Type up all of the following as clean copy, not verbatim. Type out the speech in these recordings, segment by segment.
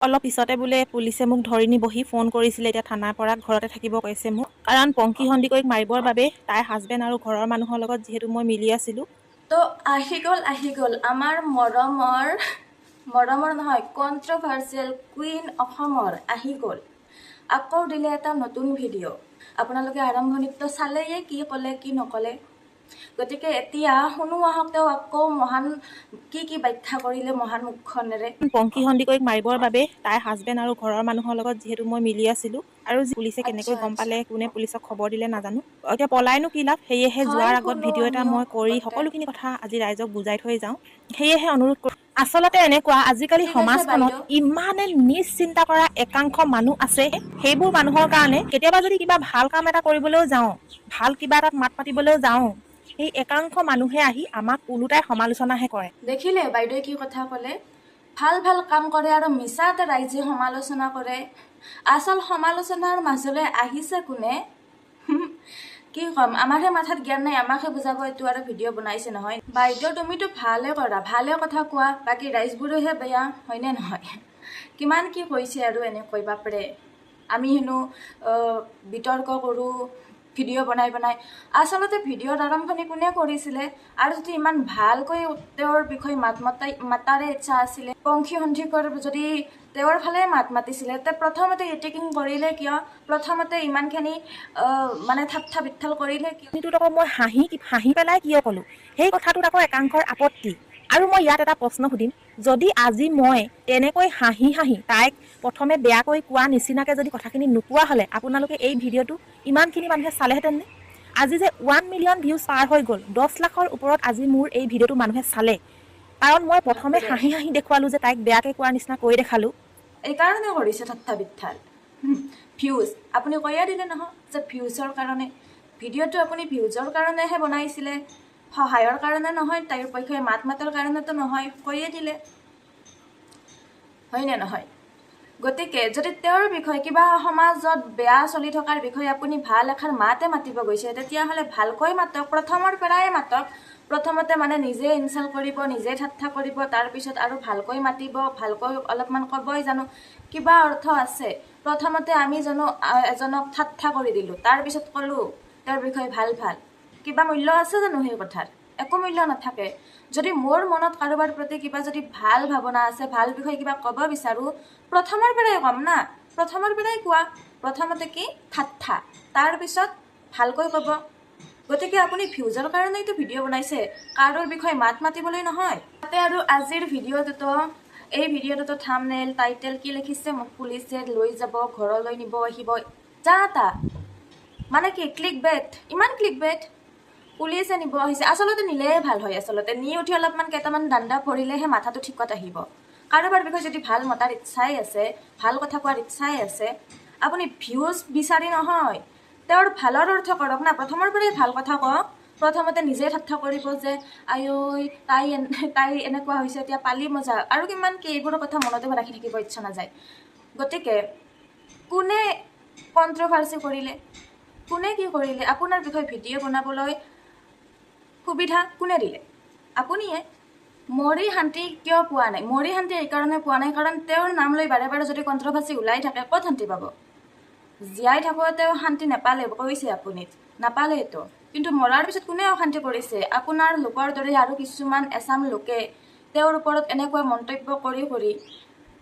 অলপ পিছতে বোলে পুলিচে মোক ধৰি নিবহি, ফোন কৰিছিলে। এতিয়া থানাৰ পৰা ঘৰতে থাকিব কৈছে মোক, কাৰণ পংখী সন্দিকৈক মাৰিবৰ বাবে তাইৰ হাজবেণ্ড আৰু ঘৰৰ মানুহৰ লগত যিহেতু মই মিলি আছিলোঁ। তো আহি গ'ল, আহি গ'ল আমাৰ মৰমৰ, মৰমৰ নহয়, কণ্ট্ৰভাৰ্চিয়েল কুইন অসমৰ আহি গ'ল। আকৌ দিলে এটা নতুন ভিডিঅ'। আপোনালোকে আৰম্ভণিততো চালেয়ে কি ক'লে কি নক'লে। গতিকে এতিয়া শুনো আহক, তেওঁ আকৌ মহান কি কি ব্যাখ্যা কৰিলে মহান মুখখনেৰে। পংখী সন্দিকৈক মাৰিবৰ বাবে তাইৰ হাজবেণ্ড আৰু ঘৰৰ মানুহৰ লগত যিহেতু মই মিলি আছিলোঁ আৰু পুলিচে কেনেকৈ গম পালে, কোনে পুলিচক খবৰ দিলে নাজানো। এতিয়া পলাইনো কি লাভ? সেয়েহে যোৱাৰ আগত শুনো ভিডিঅ' এটা আমিও মই কৰি লগতে। সকলোখিনি কথা আজি ৰাইজক বুজাই থৈ যাওঁ, সেয়েহে অনুৰোধ কৰোঁ। আচলতে এনেকুৱা আজিকালি ঠিক আছে সমাজখনত বাইদেউ। ইমানে নিজ চিন্তা কৰা একাংশ মানুহ আছে, সেইবোৰ মানুহৰ কাৰণে কেতিয়াবা যদি কিবা ভাল কাম এটা কৰিবলৈও যাওঁ, ভাল কিবা এটাত মাত মাতিবলৈও যাওঁ, সেই একাংশ মানুহে আহি আমাক ওলোটাই সমালোচনাহে কৰে। দেখিলে বাইদেৱে কি কথা ক'লে? ভাল ভাল কাম কৰে আৰু মিছাতে ৰাইজে সমালোচনা কৰে। আচল সমালোচনাৰ মাজলৈ আহিছে কোনে? কি ক'ম, আমাৰহে মাথাত জ্ঞান নাই, আমাকহে বুজাব। এইটো আৰু ভিডিঅ' বনাইছে নহয়। বাইদেউ, তুমিতো ভালে কৰা, ভালে কথা কোৱা, বাকী ৰাইজবোৰেহে বেয়া, হয়নে নহয়? কিমান কি কৈছে আৰু এনেকৈ, বাপৰে। আমি হেনো বিতৰ্ক কৰোঁ ভিডিঅ' বনাই বনাই। আচলতে ভিডিঅ'ৰ আৰম্ভণি কোনে কৰিছিলে? আৰু যদি ইমান ভালকৈ তেওঁৰ বিষয়ে মাত মাতাই মাতাৰে ইচ্ছা আছিলে, পংখী সন্দিকৈৰ যদি তেওঁৰ ফালে মাত মাতিছিলে, তে প্ৰথমতে এটেকিং কৰিলে কিয়? প্ৰথমতে ইমানখিনি মানে ঠাট্টা বিঠাল কৰিলে কিয়? সেইটোত আকৌ মই হাঁহি হাঁহি পেলাই কিয় ক'লোঁ, সেই কথাটোত আকৌ একাংশৰ আপত্তি। আৰু মই ইয়াত এটা প্ৰশ্ন সুধিম, যদি আজি মই তেনেকৈ হাঁহি হাঁহি তাইক প্ৰথমে বেয়াকৈ কোৱা নিচিনাকৈ যদি কথাখিনি নোকোৱা হ'লে আপোনালোকে এই ভিডিঅ'টো ইমানখিনি মানুহে চালেহেঁতেননে? আজি যে 1 মিলিয়ন ভিউজ পাৰ হৈ গ'ল, 10 লাখৰ ওপৰত আজি মোৰ এই ভিডিঅ'টো মানুহে চালে, কাৰণ মই প্ৰথমে বাপৰে। হাঁহি হাঁহি দেখুৱালোঁ যে তাইক বেয়াকৈ কোৱাৰ নিচিনা কৈ দেখালোঁ। এইকাৰণে কৰিছে ঠাট্টা বিঠাল, ভিউজ। আপুনি কৈয়ে দিলে নহয় যে ভিউজৰ কাৰণে। ভিডিঅ'টো আপুনি ভিউজৰ কাৰণেহে বনাইছিলে, সহায়ৰ কাৰণে নহয়, তাইৰ পক্ষে মাত মাতাৰ কাৰণেতো নহয়। কৈয়ে দিলে, হয়নে নহয়? গতিকে যদি তেওঁৰ বিষয়ে কিবা সমাজত বেয়া চলি থকাৰ বিষয়ে আপুনি ভাল এষাৰ মাতে মাতিব গৈছে, তেতিয়াহ'লে ভালকৈ মাতক, প্ৰথমৰ পৰাই মাতক। প্ৰথমতে মানে নিজে ইনচাল্ট কৰিব, নিজে ঠাট্টা কৰিব, তাৰপিছত আৰু ভালকৈ মাতিব, ভালকৈ অলপমান ক'বই জানো কিবা অৰ্থ আছে? প্ৰথমতে আমি জানো এজনক ঠাট্টা কৰি দিলোঁ, তাৰপিছত ক'লোঁ তেওঁৰ বিষয়ে ভাল ভাল, কিবা মূল্য আছে জানো সেই কথাৰ? একো মূল্য নাথাকে। যদি মোৰ মনত কাৰোবাৰ প্ৰতি কিবা যদি ভাল ভাৱনা আছে, ভাল বিষয়ে কিবা ক'ব বিচাৰোঁ, প্ৰথমৰ পৰাই ক'ম না। প্ৰথমৰ পৰাই কোৱা। প্ৰথমতে কি ঠাট্টা, তাৰপিছত ভালকৈ ক'ব। গতিকে আপুনি ভিউজৰ কাৰণেইতো ভিডিঅ' বনাইছে, কাৰোৰ বিষয়ে মাত মাতিবলৈ নহয়। তাতে আৰু আজিৰ ভিডিঅ'টোতো, এই ভিডিঅ'টোতো থামনেল টাইটেল কি লিখিছে? মোক পুলিচে লৈ যাব, ঘৰলৈ নিব আহিব, যা তা। মানে কি ক্লিক বেট, ইমান ক্লিক বেট। পুলিচে নিব আহিছে। আচলতে নিলেহে ভাল হয়। আচলতে নি উঠি অলপমান কেইটামান দাণ্ডা ভৰিলেহে মাথাটো ঠিকত আহিব। কাৰোবাৰ বিষয়ে যদি ভাল মতাৰ ইচ্ছাই আছে, ভাল কথা কোৱাৰ ইচ্ছাই আছে, আপুনি ভিউজ বিচাৰি নহয়, তেওঁৰ ভালৰ অৰ্থ কৰক না। প্ৰথমৰ পৰাই ভাল কথা কওক। প্ৰথমতে নিজে ঠাট্টা কৰিব যে আঐ তাই এনেকুৱা হৈছে, এতিয়া পালি মজা, আৰু কিমান কি, এইবোৰৰ কথা মনতে ৰাখি থাকিব ইচ্ছা নাযায়। গতিকে কোনে কণ্ট্ৰভাৰ্চি কৰিলে, কোনে কি কৰিলে, আপোনাৰ বিষয়ে ভিডিঅ' বনাবলৈ সুবিধা কোনে দিলে? আপুনিয়ে। মৰি শান্তি কিয় পোৱা নাই? মৰি শান্তি এইকাৰণে পোৱা নাই, কাৰণ তেওঁৰ নাম লৈ বাৰে বাৰে যদি কণ্ট্ৰভাৰ্চি ওলাই থাকে, ক'ত শান্তি পাব? জীয়াই থাকোঁতেও শান্তি নাপালে, কৈছে আপুনি, নাপালেতো। কিন্তু মৰাৰ পিছত কোনে অশান্তি কৰিছে? আপোনাৰ লোকৰ দৰে আৰু কিছুমান এচাম লোকে তেওঁৰ ওপৰত এনেকুৱা মন্তব্য কৰি কৰি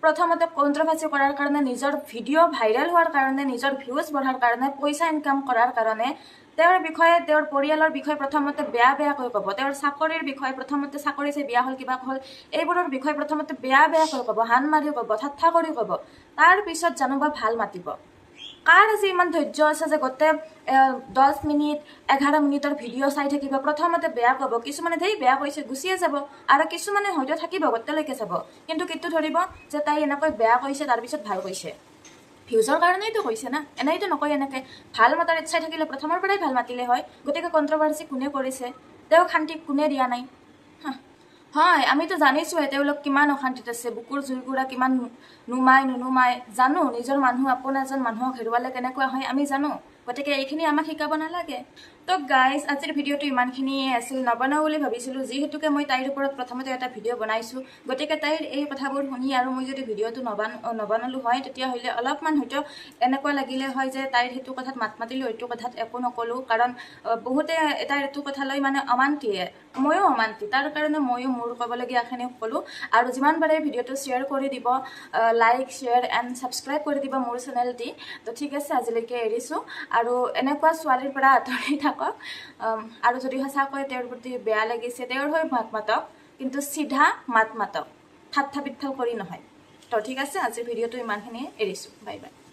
প্ৰথমতে কণ্ট্ৰভাৰ্চি কৰাৰ কাৰণে, নিজৰ ভিডিঅ' ভাইৰেল হোৱাৰ কাৰণে, নিজৰ ভিউজ বঢ়াৰ কাৰণে, পইচা ইনকাম কৰাৰ কাৰণে তেওঁৰ বিষয়ে, তেওঁৰ পৰিয়ালৰ বিষয়ে প্ৰথমতে বেয়া বেয়াকৈ ক'ব। তেওঁৰ চাকৰিৰ বিষয়ে প্ৰথমতে, চাকৰি চাই বিয়া হ'ল, কিবা হ'ল, এইবোৰৰ বিষয়ে প্ৰথমতে বেয়া বেয়াকৈ ক'ব, হান মাৰি ক'ব, ঠাট্টা কৰি ক'ব, তাৰপিছত জানোবা ভাল মাতিব। কাৰ আজি ইমান ধৈৰ্য আছে যে গোটেই 10 মিনিট 11 মিনিটৰ ভিডিঅ' চাই থাকিব? প্ৰথমতে বেয়া ক'ব, কিছুমানে ধেই বেয়া কৈছে, গুচিয়ে যাব, আৰু কিছুমানে হয়তো থাকিব, গোটেইলৈকে চাব, কিন্তু কিন্তু ধৰিব যে তাই এনেকৈ বেয়া কৈছে, তাৰপিছত ভাল কৈছে। ভিউজৰ কাৰণেইতো কৈছে না, এনেইতো নকয়। এনেকৈ ভাল মাতাৰ ইচ্ছাই থাকিলে প্ৰথমৰ পৰাই ভাল মাতিলে হয়। গতিকে কণ্ট্ৰভাৰ্চি কোনে কৰিছে? তেওঁক শান্তি কোনে দিয়া নাই? হয়, আমিতো জানিছোৱে তেওঁলোক কিমান অশান্তিত আছে, বুকুৰ জুইকুৰা কিমান নুমাই নুনুমাই। জানো, নিজৰ মানুহ, আপোন এজন মানুহক হেৰুৱালে কেনেকুৱা হয় আমি জানো। গতিকে এইখিনি আমাক শিকাব নালাগে। তো গাইজ, আজিৰ ভিডিঅ'টো ইমানখিনিয়ে আছিল। নবনাওঁ বুলি ভাবিছিলোঁ, যিহেতুকে মই তাইৰ ওপৰত প্ৰথমতে এটা ভিডিঅ' বনাইছোঁ। গতিকে তাইৰ এই কথাবোৰ শুনি আৰু মই যদি ভিডিঅ'টো নবনালোঁ হয়, তেতিয়াহ'লে অলপমান হয়তো এনেকুৱা লাগিলে হয় যে তাইৰ সেইটো কথাত মাত মাতিলোঁ, এইটো কথাত একো নক'লোঁ। কাৰণ বহুতে তাইৰ এইটো কথা লৈ মানে অমান্তিয়ে, ময়ো অমান্তি। তাৰ কাৰণে ময়ো মোৰ ক'বলগীয়াখিনি ক'লোঁ। আৰু যিমান পাৰে ভিডিঅ'টো শ্বেয়াৰ কৰি দিব, লাইক, শ্বেয়াৰ এণ্ড ছাবস্ক্ৰাইব কৰি দিব মোৰ চেনেলটি। তো ঠিক আছে, আজিলৈকে এৰিছোঁ। আৰু এনেকুৱা ছোৱালীৰ পৰা আঁতৰি থাকক। আৰু যদি সঁচাকৈ তেওঁৰ প্ৰতি বেয়া লাগিছে, তেওঁৰ হৈ মাত মাতক, কিন্তু চিধা মাত মাতক, ঠাট্টা বিঠাল কৰি নহয়। তো ঠিক আছে, আজিৰ ভিডিঅ'টো ইমানখিনিয়ে এৰিছোঁ। Bye bye.